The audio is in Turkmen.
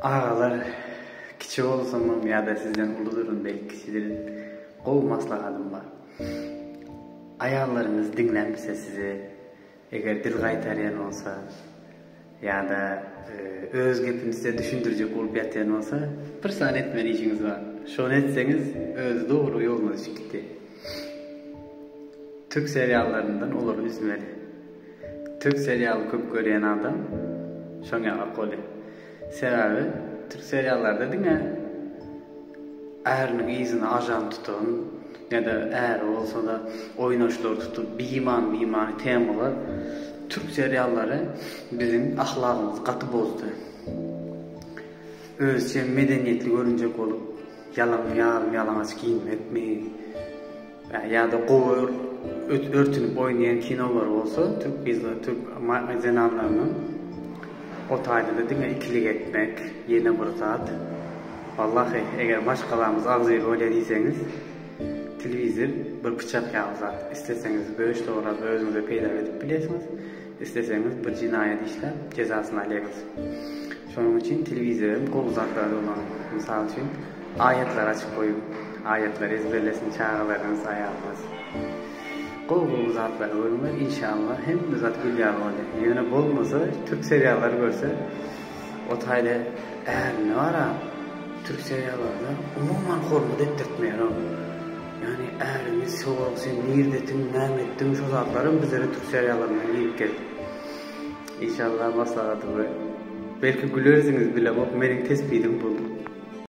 Agalar kiçi bolsamam ýa-da sizden uludyryn belki kiçidirin gowy maslahatym bar. Aýallaryňyz diňlämese sizi eger dil gaýtarýan bolsa ýa-da öz gepini size düşündirjek bolup ýatýan bolsa bir sany etmeli işiňiz bar. Şony etseňiz özi dogry ýoluna düşüp gitýär. Türk seriallaryndan olary üzmeli. Türk serialy köp görýän adam şoň ýalak bolýar. Sebäbi türk seriallarda diňe äriniň yzyna ajan tutan ýa-da äri bolsa-da oýnaşlary tutup bimany bimany temalar türk seriallary biziň ahlagymyzy gaty bozdy. Özüçe medeniýetli görünjek bolup ýalaň ýarym ýalaňaç giýinmekmi Ýa-da gowy örtünip oýnaýan kinolary bolsa türk gyzlary türk zenanlarynyň o taýda-da diňe ikilik etmek ýene bir zat. Wallahy eger maşgalamyz agzybir bolýa diýseňiz telewizor bir pyçak ýaly zat. Isleseňiz göş dograp özüňize peýda edip bilýärsiňiz, isleseňiz bir jenaýat işläp jezasyny alýaňyz. Şonuň üçin telewizor hem gowy zatlarda ulanyň. Mysal üçin Aýatlar açyp goýuň. Aýatlary ezberlesin çagalaryňyz aýalyňyz. Gowy gowy zatlary görüňler inşallah hemme zat gül ýaly bolýar. Ýöne bolmasa türk seriallary görse o taýda ärine bara türk seriallarda umuman hormat etdirtmeýär o. Ýani äriňi sorag sen nirdetiň näme etdiň şo zatlaram bizlere türk seriallaryndan girip geldi. Inşallah maslahatymy belki gülersiňiz bilemok meniň tespidim bu.